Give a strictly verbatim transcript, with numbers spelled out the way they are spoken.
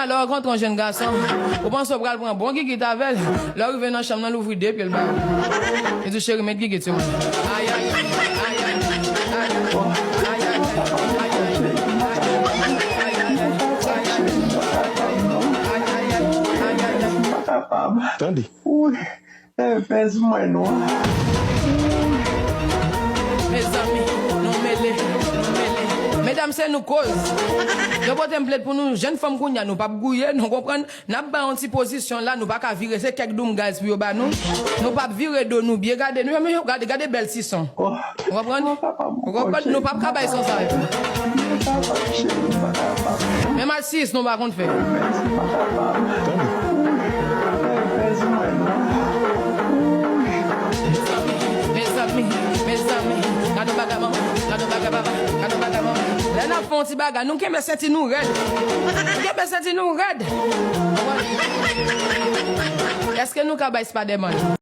Lè w rankontre yon jèn gason, ou panse w pral pran bon gigit avè l. Lè w rive nan chanm nan, l ouvri de pye l ba ou. Li di w, cheri, met gigit sou mwen. Ayayay, ayayay, ayayay. Tande. Pèz mwen nwa. Mezanmi, nou mele, nou mele. Medam, se nou koz. Yo pote m plent pou nou, jèn fanm kounye a, nou p ap gouye, nou konprann. N ap bay yon ti pozisyon la, nou pa ka vire, se kèk doum guys pou yo ba nou. Nou p ap vire do nou byen, gade nou, men yo, gade, gade bèl sison. Ou konprann? Ou konprann? Nou p ap ka bay son sa yo. Menm al sis nou pa konn fè. Mezanmi, mezanmi, gade yon bagay manman, gade yon bagay papa, gade yon bagay manman. Lè n ap fè yon ti bagay, nou kenbe senti nou rèd. Nou kenbe senti nou rèd. Èske nou ka bay Spiderman?